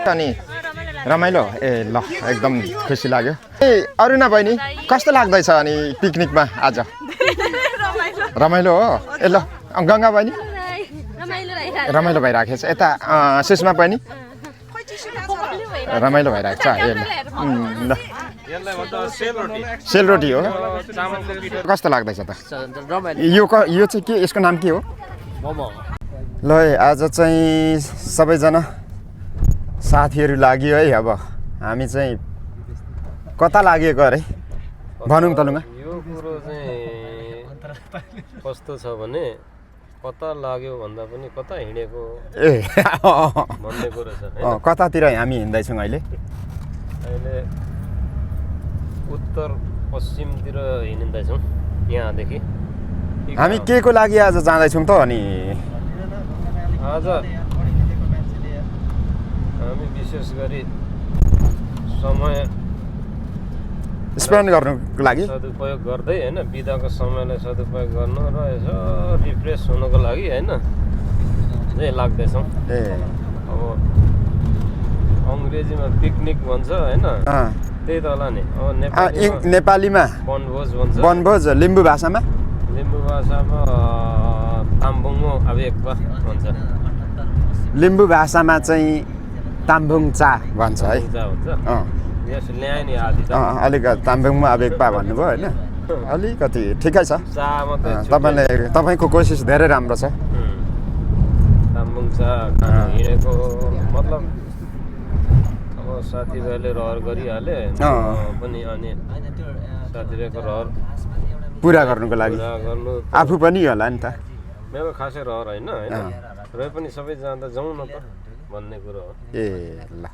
अनि रमाइलो ए ल एकदम खुसी लाग्यो ए अरुणा बहिनी कस्तो लाग्दैछ अनि पिकनिकमा आज रमाइलो हो ए ल गङ्गा बहिनी रमाइलो भइरहेको छ यता सुषमा बहिनी रमाइलो भइरहेको छ ए ल सेलरोटी हो कस्तो लाग्दैछ त यो चाहिँ के यसको नाम के हो ल आज चाहिँ सबैजना साथीहरू लाग्यो है अब हामी चाहिँ कता लागेको अरे भनौँ त लुगा यो कुरो चाहिँ कस्तो छ भने कता लाग्यो भन्दा पनि कता हिँडेको ए भन्ने कुरो छ कतातिर हामी हिँड्दैछौँ अहिले उत्तर पश्चिमतिर हिँड्दैछौँ यहाँदेखि हामी के को लागि आज जाँदैछौँ त अनि आज हामी विशेष गरी समय स्पेन्ड गर्नुको लागि सदुपयोग गर्दै होइन बिदाको समयलाई सदुपयोग गर्नु र यसो रिफ्रेस हुनुको लागि होइन चाहिँ लाग्दैछौँ ए अब अङ्ग्रेजीमा पिकनिक भन्छ होइन त्यही त होला नि अब नेपालीमा वनभोज भन्छ वनभोज लिम्बू भाषामा ताम्बुङो आवेगवा भन्छ लिम्बू भाषामा चाहिँ ताम्बुङ चा भन्छ है अलिक ताम्बुङमा आवेगपा भन्नुभयो होइन अलिकति ठिकै छ तपाईँको कोसिस धेरै राम्रो छ ताम्बुङ चा हिँडेको मतलब अब साथीभाइले रहर गरिहाले पनि अनि साथीभाइको रहर पुरा गर्नुको लागि आफू पनि होला नि त मेरो खासै रहर होइन र पनि सबै जाँदा जाउँ न त भन्ने कुरो हो ए ल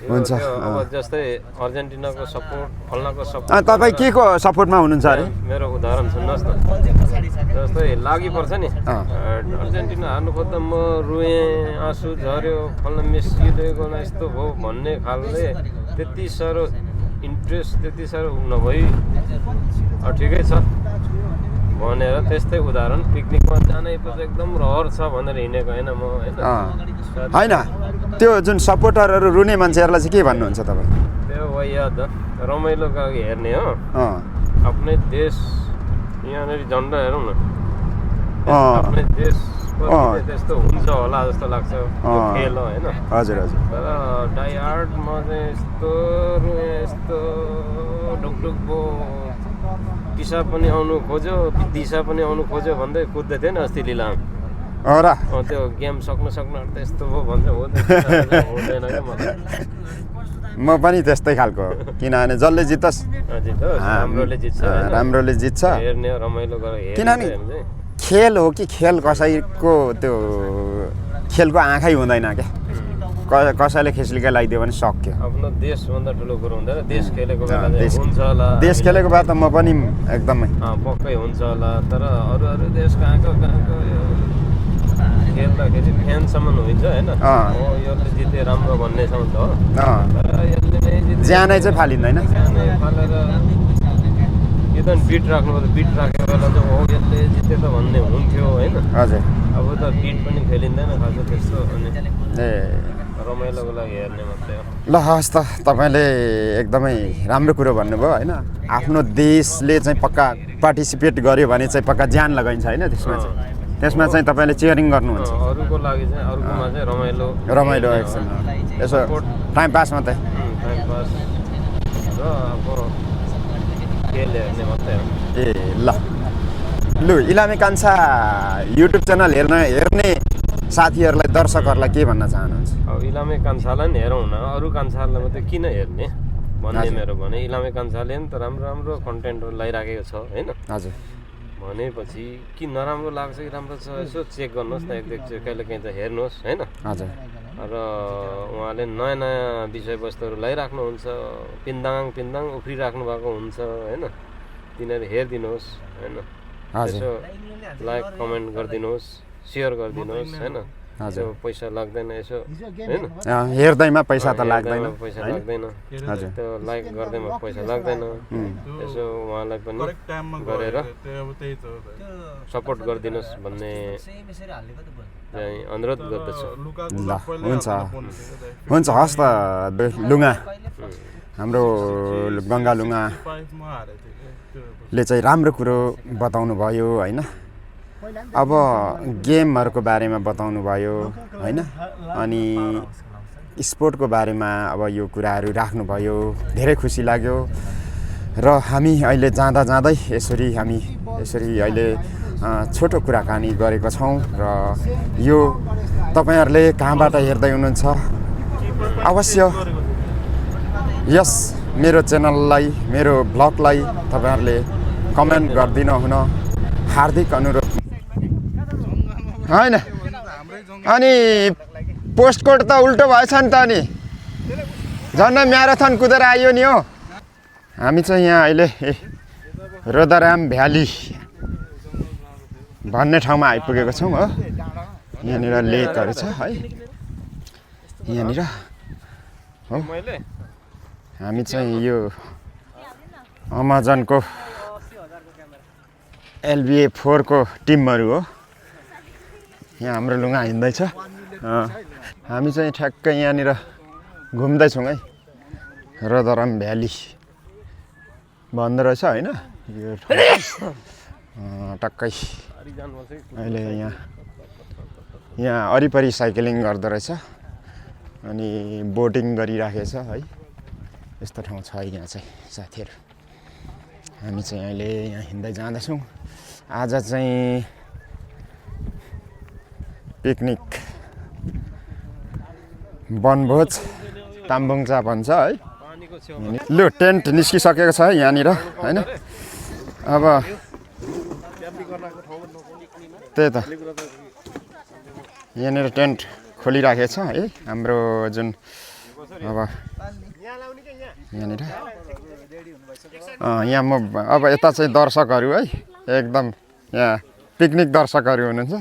हुन्छ अब जस्तै अर्जेन्टिनाको सपोर्ट फल्नाको सपोर्ट तपाईँ के को सपोर्टमा हुनुहुन्छ अरे मेरो उदाहरण सुन्नुहोस् न जस्तै लागि पर्छ नि अर्जेन्टिना हार्नु खोज्दा म रुएँ आँसु झऱ्यो फल्ना मेस्सीले गर्दा यस्तो भयो भन्ने खालले त्यति साह्रो इन्ट्रेस्ट त्यति साह्रो नभई ठिकै छ भनेर त्यस्तै उदाहरण पिकनिकमा जानै पर्छ एकदम रहर छ भनेर हिँडेको होइन म होइन त्यो जुन सपोर्टरहरू रुने मान्छेहरूलाई चाहिँ के भन्नुहुन्छ तपाईँ त्यो याद रमाइलोको लागि हेर्ने हो आफ्नै देश यहाँनिर झन्डा हेरौँ न आफ्नै देश त्यस्तो हुन्छ होला जस्तो लाग्छ खेल होइन हजुर हजुर तर डाइहार्डमा चाहिँ यस्तो रुएँ यस्तो ढुकढुक भयो दिशा पनि आउनु खोज्यो दिशा पनि आउनु खोज्यो भन्दै कुद्दै थियो नि अस्ति लिलाम त्यो गेम सक्नु त्यस्तो भयो भन्छ हुँदैन क्या मलाई म पनि त्यस्तै खालको किनभने जसले जित्छस् राम्रोले जित्छ हेर्ने रमाइलो गरेर किनभने खेल हो कि खेल कसैको त्यो खेलको आँखै हुँदैन क्या कसैले खिच्लिका लगाइदियो भने सक्यो आफ्नो देशभन्दा ठुलो कुरो हुँदैन देश खेलेको बेला हुन्छ होला देश खेलेको बेला त म पनि एकदमै पक्कै हुन्छ होला तर अरू देश कहाँको खेल्दाखेरि फ्यानसम्म हुन्छ होइन यसले जिते राम्रो भन्नेसम्म त हो तर यसले नै ज्यानै चाहिँ फालिँदैन ज्यानै फालेर एकदम बिट राख्नुपर्छ बिट राखेको बेला चाहिँ हो यसले जिते त भन्ने हुन्थ्यो होइन हजुर अब त बिट पनि खेलिँदैन खास त्यस्तो अनि ए रमाइलोको लागि हेर्ने मात्रै हो ल हस् त तपाईँले एकदमै राम्रो कुरो भन्नुभयो होइन आफ्नो देशले चाहिँ पक्का पार्टिसिपेट गर्यो भने चाहिँ पक्का ज्यान लगाइन्छ होइन त्यसमा चाहिँ तपाईँले चियरिङ गर्नुहुन्छ अरूको लागि चाहिँ अरूकोमा चाहिँ रमाइलो एकछिन यसो टाइम पास मात्रै टाइम पास र अब खेल हेर्ने मात्रै हो ए लु इलामे कान्छा युट्युब च्यानल हेर्ने साथीहरूलाई दर्शकहरूलाई के भन्न चाहनुहुन्छ अब इलामे कान्छालाई नि हेरौँ न अरू कान्छाहरूलाई मात्रै किन हेर्ने भन्ने मेरो भने इलामे कान्छाले नि त राम्रो कन्टेन्टहरू लगाइराखेको छ होइन हजुर भनेपछि कि नराम्रो लाग्छ कि राम्रो छ यसो चेक गर्नुहोस् न एकचोटि कहिलेकाहीँ त हेर्नुहोस् होइन हजुर र उहाँले नयाँ विषयवस्तुहरू लगाइराख्नुहुन्छ पिन्दाङ उफ्रिराख्नु भएको हुन्छ होइन तिनीहरू हेरिदिनुहोस् होइन यसो लाइक कमेन्ट गरिदिनुहोस् सेयर गरिदिनुहोस् होइन त्यो पैसा लाग्दैन यसो हैन हेर्दैमा पैसा त लाग्दैन पैसा लाग्दैन हजुर त्यो लाइक गर्दैमा पैसा लाग्दैन यसो उहाँलाई पनि गरेर सपोर्ट गरिदिनुस् भन्ने चाहिँ अनुरोध गर्दछु ल हुन्छ हुन्छ हस् त लुङा हाम्रो गङ्गा लुङाले चाहिँ राम्रो कुरो बताउनु भयो होइन अब गेमहरूको बारेमा बताउनु भयो होइन अनि स्पोर्टको बारेमा अब यो कुराहरू राख्नुभयो धेरै खुसी लाग्यो र हामी अहिले जाँदै यसरी अहिले छोटो कुराकानी गरेको छौँ र यो तपाईहरुले कहाँबाट हेर्दै हुनुहुन्छ अवश्य यस मेरो च्यानललाई मेरो ब्लगलाई तपाईहरुले कमेन्ट गर्दिन हुन हार्दिक अनुरोध हैन अनि पोस्ट कोड त उल्टो भएछ नि त अनि झन् म्याराथन कुदेर आयो नि हो हामी चाहिँ यहाँ अहिले रोदाराम भ्याली भन्ने ठाउँमा आइपुगेको छौँ हो यहाँनिर लेकहरू छ है यहाँनिर हो हामी चाहिँ यो अमेजनको LBA 4 को टिमहरू हो यहाँ हाम्रो लुङा हिँड्दैछ हामी चाहिँ ठ्याक्कै यहाँनिर घुम्दैछौँ है रोदाराम भ्याली भन्दो रहेछ होइन यो टक्कै अहिले यहाँ वरिपरि साइक्लिङ गर्दो रहेछ अनि बोटिङ गरिराखेछ है यस्तो ठाउँ छ यहाँ चाहिँ साथीहरू हामी चाहिँ अहिले यहाँ हिँड्दै जाँदैछौँ आज चाहिँ पिकनिक वनभोज ताम्बुङचा भन्छ है लु टेन्ट निस्किसकेको छ यहाँनिर होइन अब त्यही त यहाँनिर टेन्ट खोलिराखेको छ है हाम्रो जुन अब यहाँनिर यहाँ म अब यता चाहिँ दर्शकहरू है एकदम यहाँ पिकनिक दर्शकहरू हुनुहुन्छ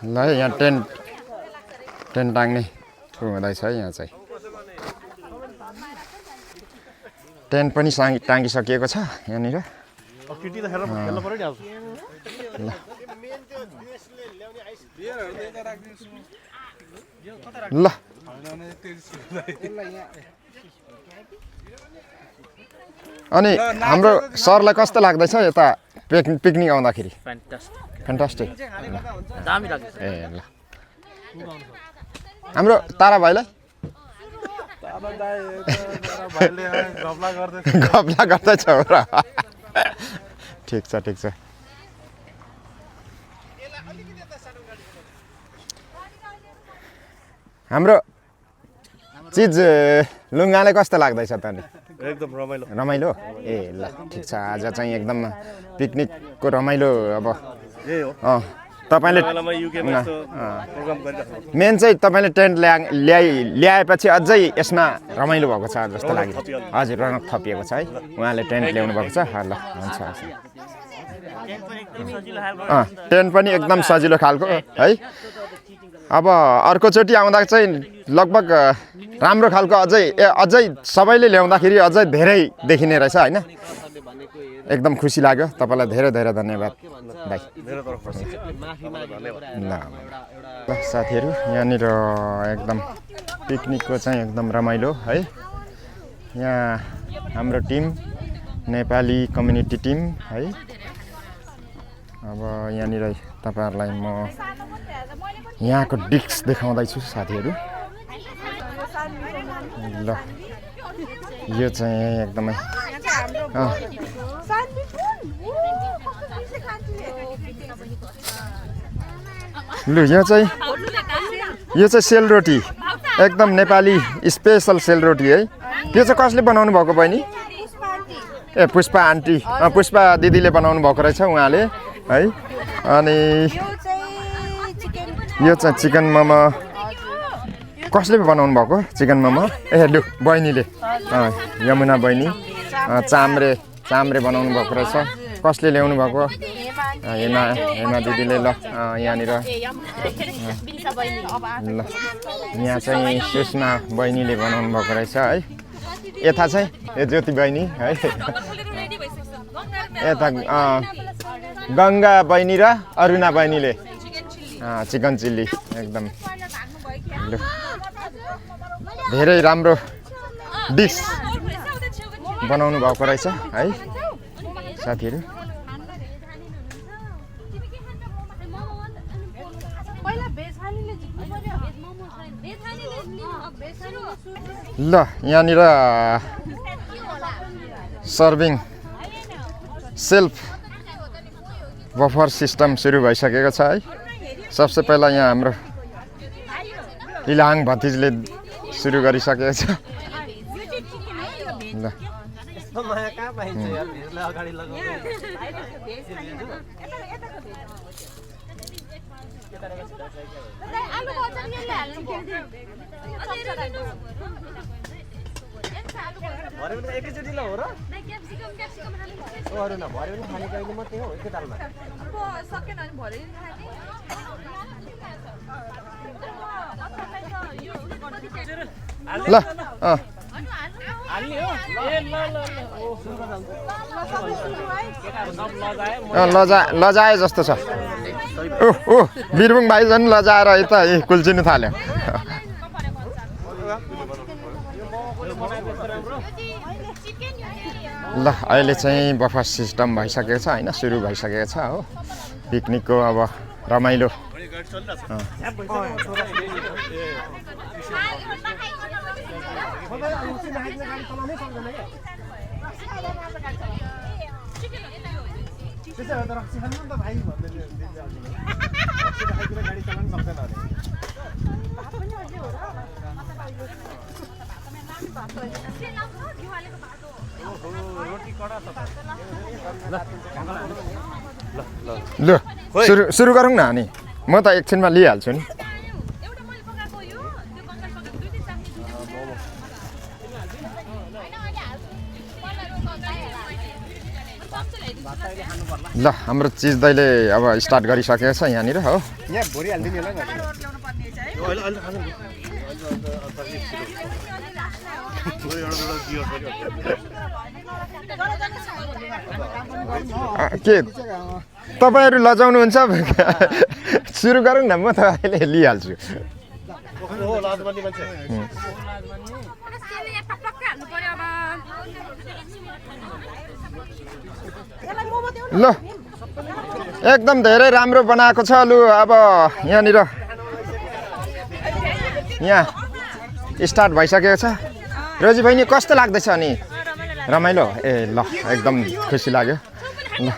ल यहाँ टेन्ट टाङ्ने हुँदैछ है यहाँ चाहिँ टेन्ट पनि टाङ्गिसकिएको छ यहाँनिर ल अनि हाम्रो सरलाई कस्तो लाग्दैछ यता पिकनिक आउँदाखेरि फ्यान्टास्टिक ए ल हाम्रो तारा भाइलाई गफला गर्दैछ र ठिक छ हाम्रो चिज लुङ्गाले कस्तो लाग्दैछ त नि एकदम रमाइलो ए ल ठिक छ आज चाहिँ एकदम पिकनिकको रमाइलो अब तपाईले मेन चाहिँ तपाईले टेन्ट ल्याएपछि अझै यसमा रमाइलो भएको छ जस्तो लाग्यो हजुर रौनक थपिएको छ है उहाँले टेन्ट ल्याउनु भएको छ ल हुन्छ टेन्ट पनि एकदम सजिलो खालको है अब अर्कोचोटि आउँदा चाहिँ लगभग राम्रो खालको अझै सबैले ल्याउँदाखेरि अझै धेरै देखिने रहेछ होइन एकदम खुसी लाग्यो तपाईलाई धेरै धेरै धन्यवाद भाइ ल साथीहरू यहाँनिर एकदम पिकनिकको चाहिँ एकदम रमाइलो है यहाँ हाम्रो टिम नेपाली कम्युनिटी टिम है अब यहाँनिर तपाईहरुलाई म यहाँको डिस्क देखाउँदैछु साथीहरू ल यो चाहिँ एकदमै लु यो चाहिँ सेलरोटी एकदम नेपाली स्पेशल सेलरोटी है यो चाहिँ कसले बनाउनु भएको बहिनी ए पुष्पा आन्टी पुष्पा दिदीले बनाउनु भएको रहेछ उहाँले है अनि यो चाहिँ चिकन मोमो कसले बनाउनु भएको चिकन मोमो ए लु बहिनीले यमुना बहिनी चाम्रे बनाउनु भएको रहेछ कसले ल्याउनु भएको हेमा दिदीले ल यहाँनिर ल यहाँ चाहिँ सुषमा बहिनीले बनाउनु भएको रहेछ है यता चाहिँ ज्योति बहिनी है यता गङ्गा बहिनी र अरुणा बहिनीले चिकन चिल्ली एकदम धेरै राम्रो डिस बनाउनु भएको रहेछ है साथीहरू ल यहाँनिर सर्भिङ सेल्फ बफर सिस्टम सुरु भइसकेको छ है सबसे पहिला यहाँ हाम्रो इलाङ भतिजले सुरु गरिसकेको छ ल ल लजाए जस्तो छ ओ बिरबुङ भाइ झन् लजाएर यता कुल्चिनु थाल्यो ल अहिले चाहिँ बफर सिस्टम भइसकेको छ होइन सुरु भइसकेको छ हो पिकनिकको अब रमाइलो ल सुरु गरौँ न अनि म त एकछिनमा लिइहाल्छु नि ल हाम्रो चिज दैले अब स्टार्ट गरिसकेको छ यहाँनिर हो के तपाईहरु लजाउनुहुन्छ सुरु गरौँ न म त अहिले लिइहाल्छु ल एकदम धेरै राम्रो बनाएको छ लु अब यहाँनिर यहाँ स्टार्ट भइसकेको छ रोजी बहिनी कस्तो लाग्दैछ अनि रमाइलो ए ल एकदम खुसी लाग्यो ल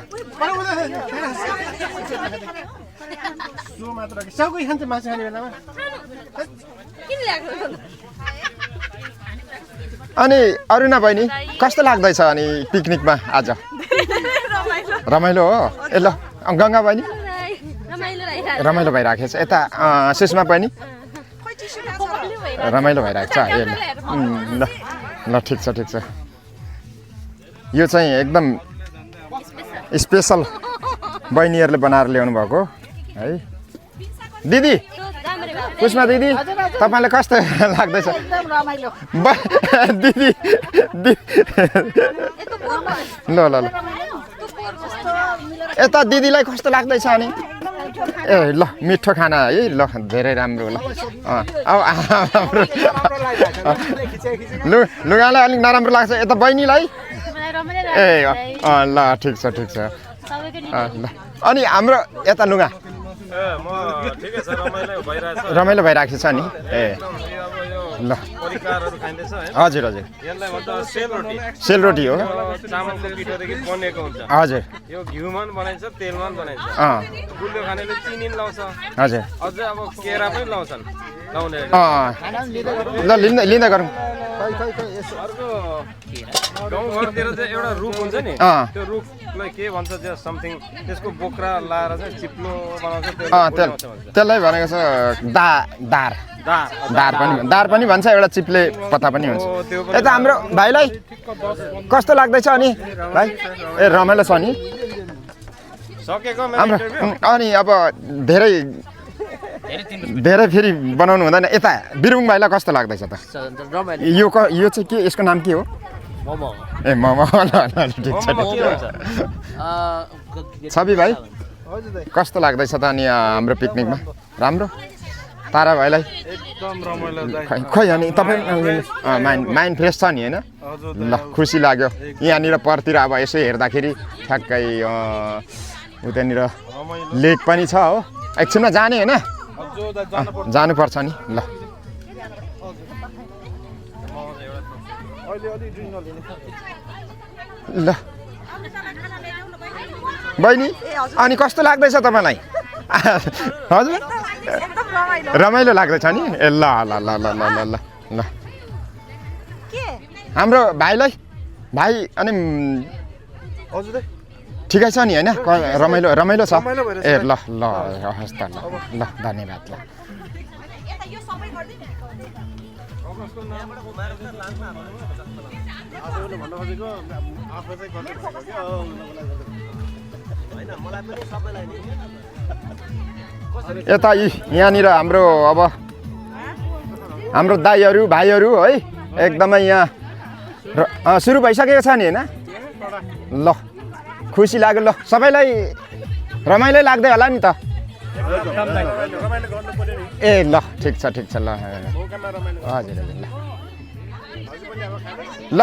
अनि अरुणा बहिनी कस्तो लाग्दैछ अनि पिकनिकमा आज रमाइलो हो ए ल गङ्गा बहिनी रमाइलो भइराखेको छ यता सुषमा बहिनी रमाइलो भइरहेको छ ए ल ल ठिक छ यो चाहिँ एकदम स्पेसल बहिनीहरूले बनाएर ल्याउनु भएको है दिदी पुष्मा दिदी तपाईँलाई कस्तो लाग्दैछ दिदी ल ल ल यता दिदीलाई कस्तो लाग्दैछ अनि ए ल मिठो खाना है ल धेरै राम्रो ल लुगालाई अलिक नराम्रो लाग्छ यता बहिनीलाई ए ल ठिक छ ल अनि हाम्रो यता लुगा रमाइलो भइरहेको छ नि ए ल हजुर सेलरोटी हो चामलको पिठोदेखि बनेको हुन्छ हजुर यो घिउमा पनि बनाइन्छ तेलमा पनि बनाइन्छ गुलियो खानेले चिनी लाउँछ हजुर अझै अब केरा पनि लाउँछन् लाउने ल लिँदै गरौँ अर्को गाउँघरतिर चाहिँ एउटा रुख हुन्छ नि त्यो रुखलाई के भन्छ जस्ट समथिङ त्यसको बोक्रा लाएर चाहिँ चिप्लो बनाउँछ त्यसलाई भनेको छ दार पनि भन्छ एउटा चिप्ले पत्ता पनि हुन्छ यता हाम्रो भाइलाई कस्तो लाग्दैछ अनि भाइ ए रमाइलो छ नि सकेको हाम्रो अनि अब धेरै फेरि बनाउनु हुँदैन यता बिरुङ भाइलाई कस्तो लाग्दैछ त यो चाहिँ के यसको नाम के हो ए मोमो ठिक छ छवि भाइ कस्तो लाग्दैछ त अनि हाम्रो पिकनिकमा राम्रो तारा भाइलाई एकदम रमाइलो खोइ अनि तपाईँ माइन्ड फ्रेस छ नि होइन ल खुसी लाग्यो यहाँनिर परतिर अब यसो हेर्दाखेरि ठ्याक्कै उतानिर लेक पनि छ हो एकछिनमा जाने होइन जानुपर्छ नि ल ल बहिनी अनि कस्तो लाग्दैछ तपाईँलाई हजुर रमाइलो लाग्दैछ नि ए ल ल ल ल ल ल ल हाम्रो भाइ अनि ठिकै छ नि होइन रमाइलो छ ए ल हस् त ल धन्यवाद ल यता यहाँनिर हाम्रो अब हाम्रो दाइहरू भाइहरू है एकदमै यहाँ सुरु भइसकेको छ नि होइन ल खुसी लाग्यो ल सबैलाई रमाइलो लाग्दै होला नि त ए ल ठिक छ ल हजुर ल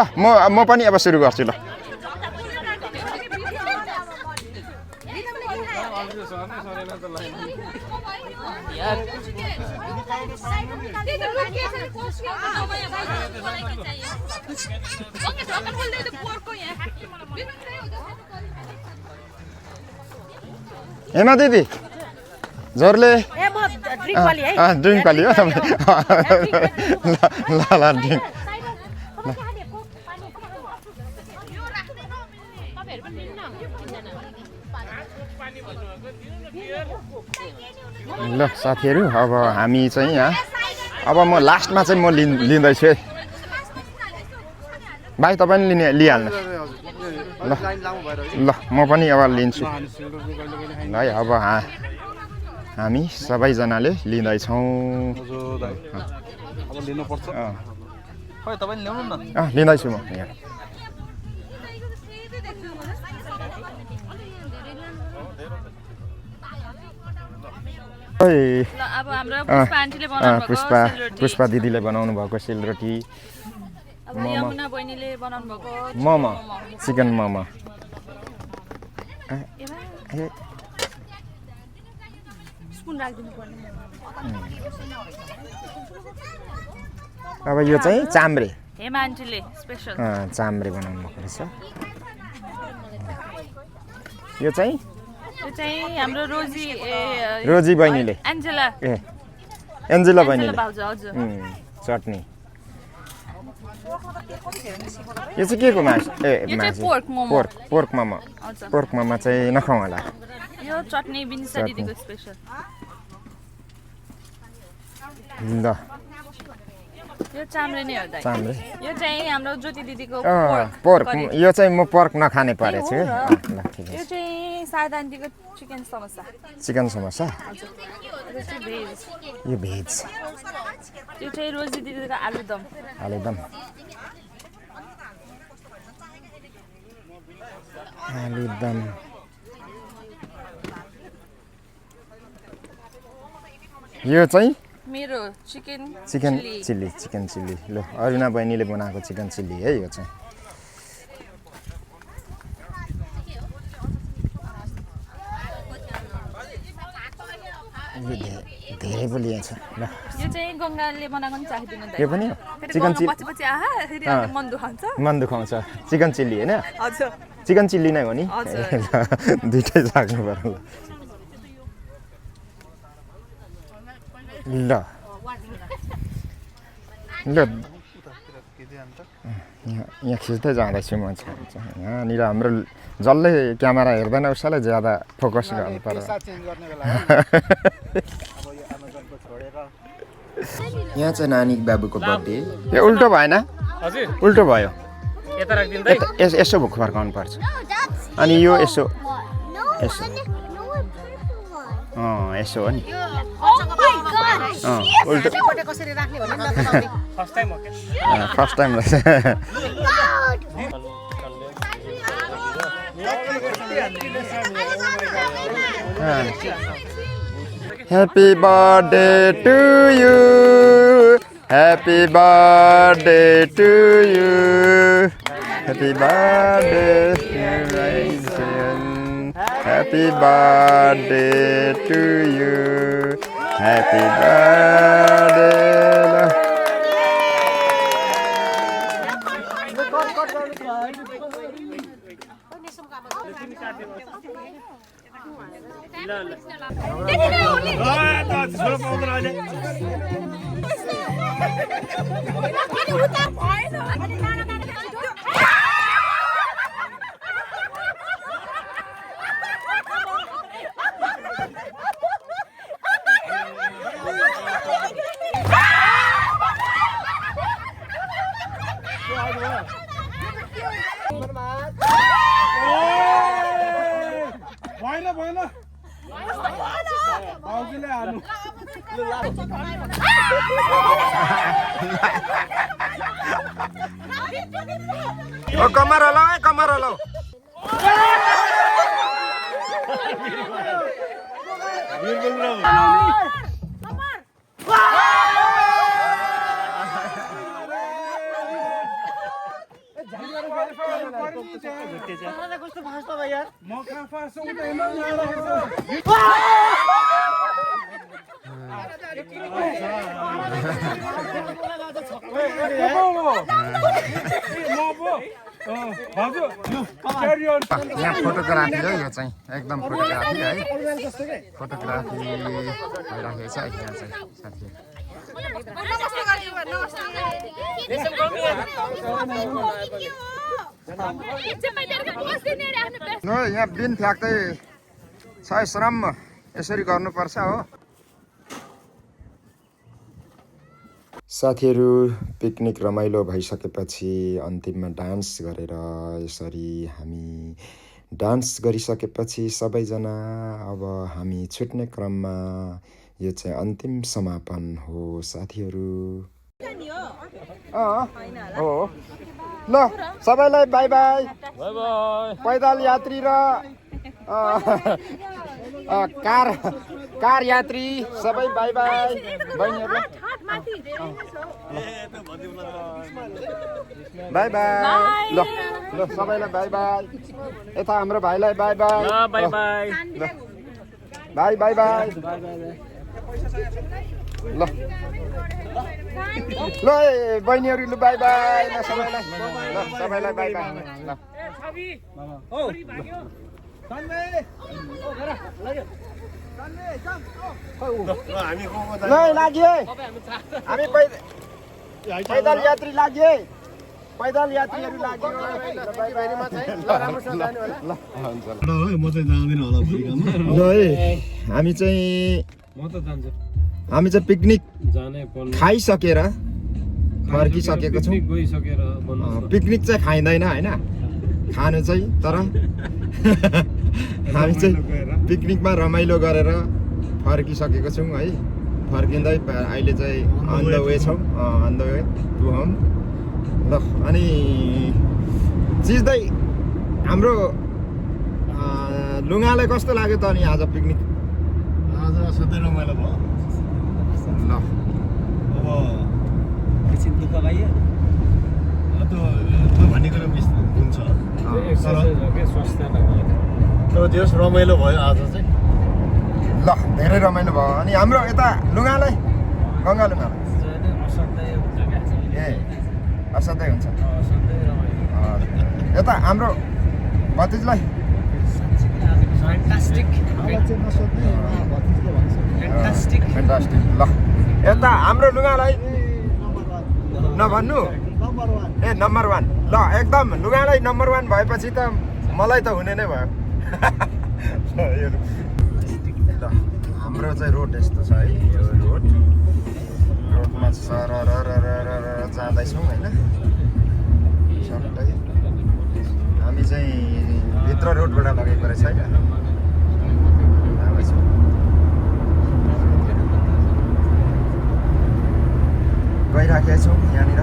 म पनि अब सुरु गर्छु ल हेमा दिदी जोरले ड्रिङ्क पाली हो तपाईँ ल ड्रिङ्क ल साथीहरू अब हामी चाहिँ यहाँ अब म लास्टमा चाहिँ म लिँदैछु है भाइ तपाईँ पनि लिइहाल्नु ल म पनि अब लिन्छु ल है अब हामी सबैजनाले लिँदैछौँ लिँदैछु म यहाँ पुष्पा दिदीले बनाउनु भएको सेलरोटी मोमो चिकन मोमो अब यो चाहिँ चाम्रे चाम्रे बनाउनु भएको रहेछ यो चाहिँ हाम्रो रोजी बहिनीले एन्जेला बहिनीले चटनी यो चाहिँ के को मासु पोर्क मोमो चाहिँ नखाउँ होला यो चटनी बिनिसा दिदीको स्पेशल ल यो चाम्रे नै हो दाइ चाम्रे यो चाहिँ हाम्रो ज्योति दिदीको पोर्क यो चाहिँ म पोर्क नखाने परेछु ल ठीक यो चाहिँ शारदा आन्टीको चिकन समोसा हजुर यो चाहिँ भेज यो भेज यो चाहिँ रोजी दिदीको आलुदम यो चाहिँ मेरो चिकन चिल्ली ल अरुणा बहिनीले बनाएको चिकन चिल्ली है यो चाहिँ धेरै पो लिएछ ल यो चाहिँ गङ्गाले बनाएको नि चाहिदिनु यो पनि चिकन चिल्ली मन दुखाउँछ चिकन चिल्ली हैन हजुर चिकन चिल्ली नै हो नि दुईटै राख्नु पर्यो ल यहाँ खिच्दै जाँदैछु म चाहिँ यहाँनिर हाम्रो जसले क्यामेरा हेर्दैन उसैलाई ज्यादा फोकस गर्नु पर्यो यहाँ चाहिँ नानी बाबुको बर्थडे यो उल्टो भएन उल्टो भयो यसो भुक फर्काउनु पर्छ अनि यो यसो यसो यसो हो नि उल्टो फर्स्ट टाइम रहेछ Happy birthday to you. Happy birthday to you. Happy birthday, Raisin. Happy birthday to you. Happy birthday. Oh, kamera lo, kamera lo. यहाँ फोटोग्राफी हो यो चाहिँ एकदम फोटोग्राफी है फोटोग्राफी भइराखेको छ यहाँ चाहिँ साथीहरु यहाँ बिन फ्याक्दै छ श्रम यसरी गर्नुपर्छ हो साथीहरु पिकनिक रमाइलो भइसकेपछि अन्तिममा डान्स गरेर यसरी हामी डान्स गरिसकेपछि सबैजना अब हामी छुट्ने क्रममा यो चाहिँ अन्तिम समापन हो साथीहरु हो ल सबैलाई बाइ बाइ बाइ बाइ पैदल यात्री र कार यात्री सबै बाइ बाइ बहिनीहरु बाइ बाइ ल ल सबैलाई बाइ बाइ यता हाम्रो भाइलाई बाइ बाइ ल bye bye bye bye bye ल ल बहिनीहरु ल बाइ बाइ ल सबैलाई बाइ बाइ ल ओ ल लाग्यो हामी पैदल यात्री लाग्यो पैदल यात्रीहरु लाग्यो हामी चाहिँ पिकनिक खाइसकेर फर्किसकेको छौँ पिकनिक चाहिँ खाइँदैन होइन खानु चाहिँ तर हामी चाहिँ पिकनिकमा रमाइलो गरेर फर्किसकेको छौँ है फर्किँदै अहिले चाहिँ अन द वे छौँ on the way to home ल अनि चिज्दै हाम्रो लुगालाई कस्तो लाग्यो त अनि आज पिकनिक आज सधैँ रमाइलो भयो ल अब एकछिन दुःख लाग्यो भनेको हुन्छ तर त्यस रमाइलो भयो आज चाहिँ ल धेरै रमाइलो भयो अनि हाम्रो यता लुगालाई गङ्गा लुगालाई ए असाध्यै हुन्छ यता हाम्रो भतिजलाई फ्यान्टास्टिक ल यता हाम्रो लुगालाई नभन्नु ए नम्बर 1 ल एकदम लुगालाई नम्बर 1 भएपछि त मलाई त हुने नै भयो ल हाम्रो चाहिँ रोड यस्तो छ है यो रोडमा जाँदैछौँ होइन सबै हामी चाहिँ भित्र रोडबाट लगेको रहेछ होइन गइराखेका छौँ यहाँनिर